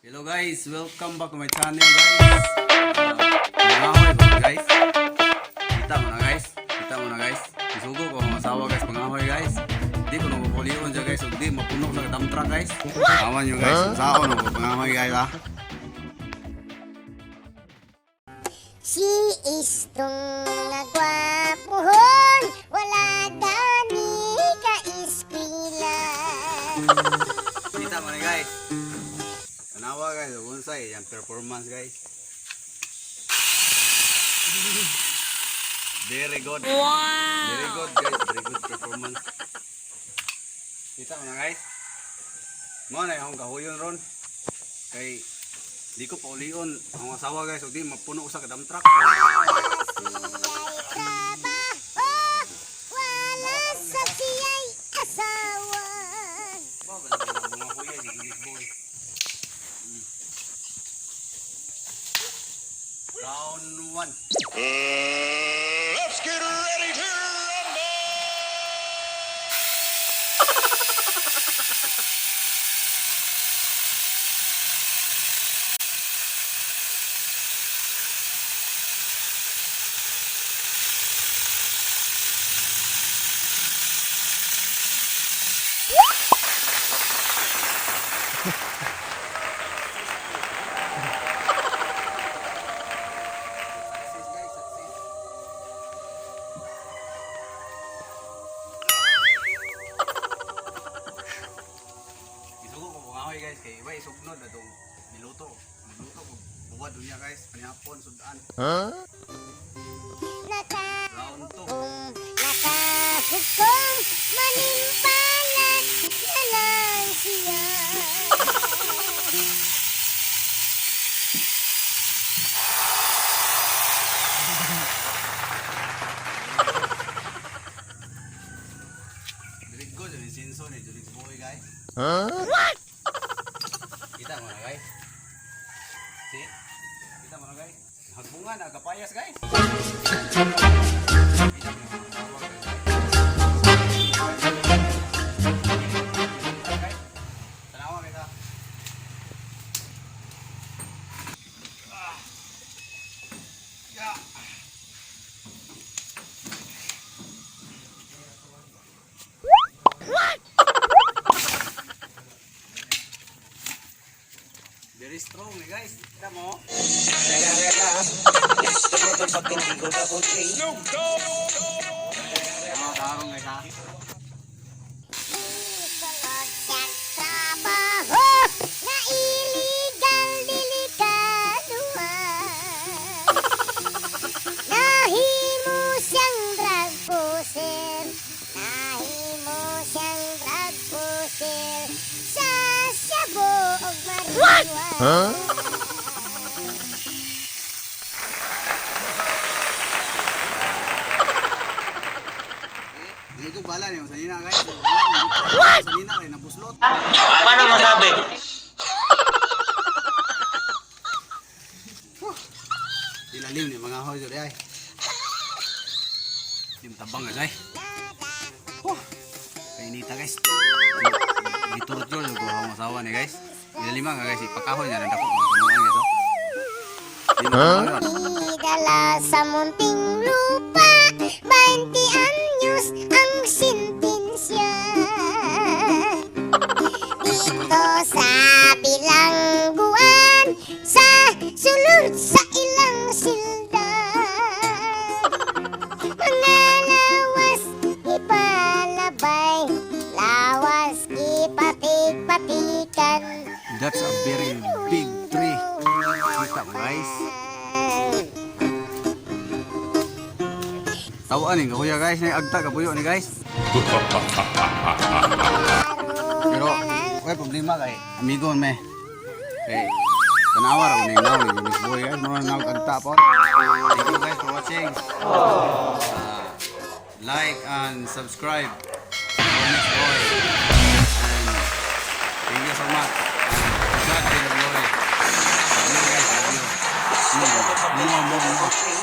Hello guys, welcome back to my channel, guys. Pangahoy ko, guys. Kita mo na, guys. Kita mo na, guys. Isugo ko ang asawa, guys, pangahoy, guys. Di ko napupulion siya, guys. Ug di mapuno sa dump truck, guys. Awan nyo, guys. Saan ko pangahoy, guys, ah. Si Istong nga gwapuhon, wala gani ka eskwela. Kita mo na, guys. Tanawa, guys, ug unsay yang performance, guys. Very good. Wow. Very good, guys, very good performance. Kita mo na, guys. Mo na akong kahuyon ron. Kay di ko paulion ang asawa, guys, ug di mapuno sa dump truck. Siya'y trabaho, wala sa siya'y asawa. Ba, mga kuya, di English boy. Round 1. Let's get ready to rumble! Success, guys, success. Isugo ko pangahoy, guys, kay iba isugnod na dong niluto. Niluto ko buwad niya, guys, panihapon sudan. Naka Round 2. Kung nakahukom, manimpalat na lang siya. Very good yung sinso ni Julix Boy, guys. Huh? What? Kita mo na, guys. See? Kita mo na, guys. Hagbungan na kapayas, guys. Kita mo na, guys. Tanawa kita. Ah. Yeah. Very strong eh, guys. Kita mo. Mga tarong, guys, ha. Sulod sa trabaho na illegal delikaduhan. Nahimo siyang drug pusher, nahimo siyang drug pusher sa shabu ug marijuana. Hindi ko bala niyo sa nina, guys. What? Sa nina kay nabuslot. Paano masabi? Ilalim ni mga hoy jud ay. Di tabang, guys, ay. Huh. Kainita, guys. Giturot jud ko ang asawa ni, guys. Ilalim nga, guys, ipakahoy niya nang dako ng punuan, guys, oh. Di mo yun. Dala sa munting lupa, 20 anyos ang sintensya. Dito sa bilangguan, sa sulod sa ilang silda, mga lawas ipalabay, lawas ipatik-patikan. That's a very big tree. Kita mo, guys. Tawaan ni kuya, guys, ni agta kabuyo ni, guys. Pero way problema kay amigo me. Kay tanawa ra ni now ni Miss Boy, guys, mo na agta po. Thank you guys for watching. Like and subscribe for Miss Boy. And thank you so much. And God be the glory. Love you guys, love you. More, more, more.